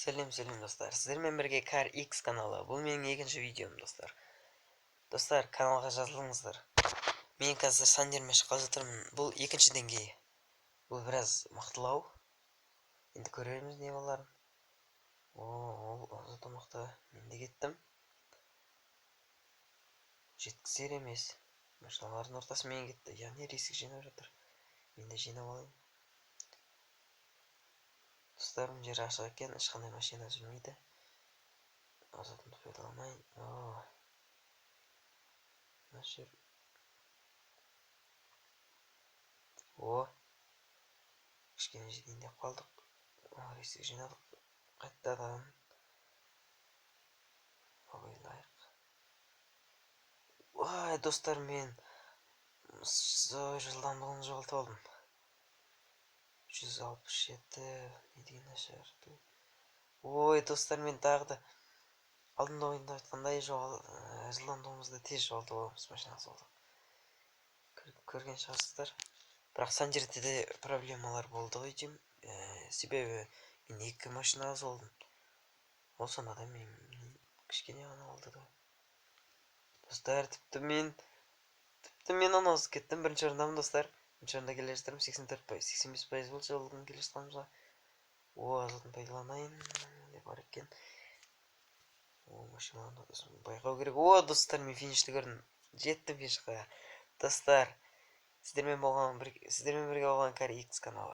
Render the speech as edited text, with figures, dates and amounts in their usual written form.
Сәлем, сәлем, достар! Сіздермен бірге Car X каналы. Бұл менің екінші видеом, достар. Достар, каналға жазылыңыздар. Мен қазір Сандермен шыққалы жатырмын. Бұл екінші деңгей. Бұл біраз мықтылау. Енді көрерміз не боларын. О, ол зато мықты. Мен де кеттім. Жеткізер емес. Машиналардың ортасымен кетті. Яғни риск жинап жатыр. Мен де жинап алайын. Достар, мына жер ашық екен, ешқандай машина жүрмейді. Азотымды пайдаланайын. О, мына жер. О, кішкене жетейін деп қалдық. Риск жинадық. Қайтадан абайлайық. Ой, достар, мен жылдамдығын жоғалтып алдым. 167 не деген нашар. Ой, достар, мен тағы да алдында ойында айтқандай, жылдамдығымызды тез жоғалтып аламыз машина соғып. Көрген шығарсыздар. Бірақ Сандерде де проблемалар болды ғой деймін. Себебі мен екі машинаға соғылдым. Ол сонда да мен кішкене ғана алды да. Достар, тіпті мен оны озып кеттім. Бірінші орындамын, достар. Бірінші орында келе жатырмын. 84%, 85% болды жолдың келе жатқанымызға. О, азотын пайдаланайын деп бар екен. О, машиналардың байқау керек. О, достар, мен финишті көрдім. Жеттім финишқа. Достар, сіздермен бірге болған Car X каналы.